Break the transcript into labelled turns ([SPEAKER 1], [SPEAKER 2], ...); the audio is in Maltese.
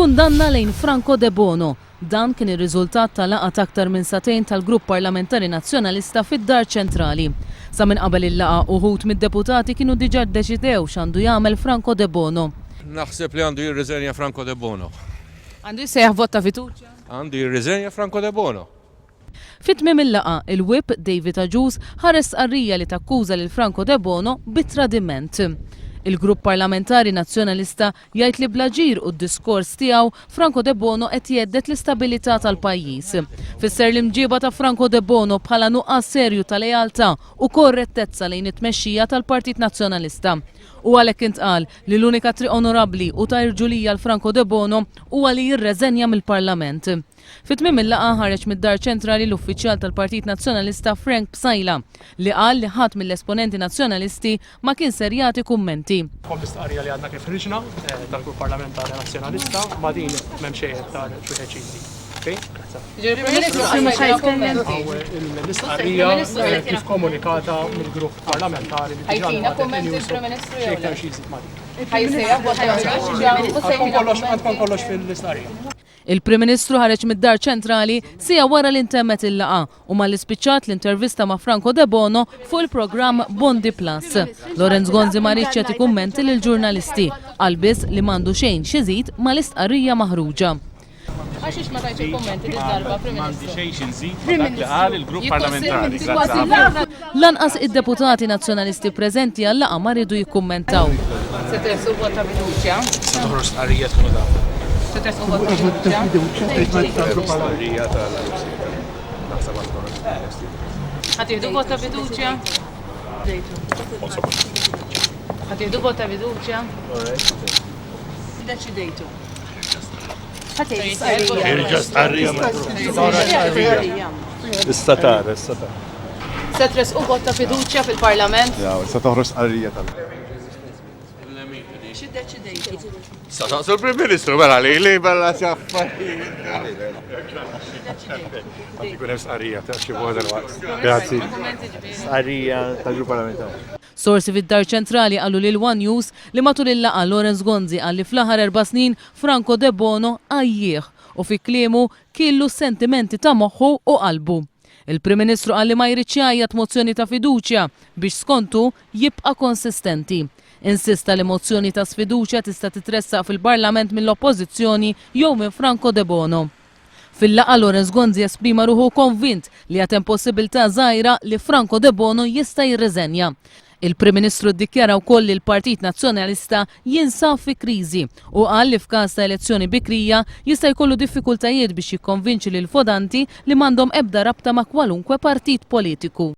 [SPEAKER 1] Kundanna lejn Franco Debono. Dan kien ir-riżultat ta' laqgħa ta' aktar minn sagħtejn tal-Grupp Parlamentari Nazzjonalista fid-Dar Ċentrali. Sa minn qabel il-laqgħa, uħud mid-deputati kienu diġà ddeċidew x'għandu jagħmel Franco Debono.
[SPEAKER 2] Naħseb li għandu jirriżenja Franco Debono.
[SPEAKER 1] Għandu jissejjaħ vot ta' fiduċja?
[SPEAKER 2] Għandu jirriżenja Franco Debono.
[SPEAKER 1] Fi tmiem il-laqgħa, il-Whip David Agius ħareġ stqarrija li takkuża lil Franco Debono bi tradiment. Il-Grupp Parlamentari Nazzjonalista jgħid li bl-aġir u d-diskors tiegħu, Franco Debono qed jhedded l-istabilità tal-pajjiż. Fisser l-imġieba ta' Franco Debono bħala nuqqas serju ta' lealtà u korrettezza lejn it-tmexxija tal-Partit Nazzjonalista. U għalhekk intqal li l-unika triq onorabbli u ta' irġulija għal Franco Debono huwa li jirreżenja mill-Parlament. Fi tmiem il-laqgħa ħareġ mid-Dar Ċentrali l-uffiċjal tal-Partit Nazzjonalista Frank Psaila li qal li ħadd mill-esponenti Nazzjonalisti ma kien ser jagħti kummenti.
[SPEAKER 3] Kom l-istqarrija li għadna kif ħriġna eh, tal-Grupp Parlamentari Nazzjonalista ma' din m'hemm xejn iktar xi wieħed xi L-istqarrija eh, kif komunikata mill-grupp parlamentari li diġà xejn iktar xi jżid ma' din. Għandkom kollox fil-istqarrija.
[SPEAKER 1] Il-Prim Ministru ħareġ mid-Dar Ċentrali siegħa wara li ntemmet il-laqgħa u malli spiċċat l-intervista ma' Franco Debono fuq il-programm Bondi Plus. Lawrence Gonzi ma riedx jagħti kummenti lill-ġurnalisti, qal biss li m'għandu xejn x'iżid mal-istqarrija maħruġa.
[SPEAKER 4] Għaxiex ma tajtx il-kummenti did-darba, Prim
[SPEAKER 5] M'għandi
[SPEAKER 4] Ministru?
[SPEAKER 5] xejn xi nżid ma' dak li qal il-grupp parlamentari. Grazzi ħafna.
[SPEAKER 1] Lanqas id-deputati Nazzjonalisti preżenti għal-laqgħa ma riedu jikkummentaw.
[SPEAKER 4] Se tressqu vot ta' fiduċja?
[SPEAKER 5] Se toħroġ stqarrija tkunu tafu.
[SPEAKER 4] Se tressqu vot ta' fiduċja?
[SPEAKER 5] Stqarrija tal-Kunsill. Naħseb għad toħroġ stqarrija.
[SPEAKER 4] Ħa tieħdu vot ta' fiduċja? Ħa tieħdu vot ta' fiduċja? Iddeċidejtu.
[SPEAKER 6] Issa tara, issa tara.
[SPEAKER 4] Se tressqu vot ta' fiduċja fil-Parlament?
[SPEAKER 6] Sa toħroġ stqarrija tal.
[SPEAKER 4] X'iddeċidejtu?
[SPEAKER 2] Sa taqsu l-Prim Ministru mela li li bella xaffarijiet.
[SPEAKER 6] Għad ikun hemm stqarrija ta' xi waħda waqt. Grazzi. Stqarrija tal-grupp parlamentari.
[SPEAKER 1] Sorsi fid-Dar Ċentrali qalu lil one News li matul il-laqgħa Lawrence Gonzi qal li fl-aħħar erba' snin Franco Debono għajjieħ u fi kliemu kiellu s-sentimenti ta' moħħu u qalbu. Il-Prim Ministru qal li ma jridx jgħajjat mozzjoni ta' fiduċja biex skontu jibqa' konsistenti. Insista li mozzjoni ta' sfiduċja tista' titressaq fil-Parlament mill-Oppożizzjoni jew minn Franco Debono. Fil-laqgħa Lawrence Gonzi esprima ruħu konvint li għad hemm possibilità żgħira li Franco Debono jista' jirriżenja. Il-Prim Ministru ddikjara wkoll li l-Partit Nazzjonalista jinsab fi kriżi u qal li f'każ ta' elezzjoni bikrija jista' jkollu diffikultajiet biex jikkonvinċi lill-votanti li m'għandhom ebda rabta ma' kwalunkwe partit politiku.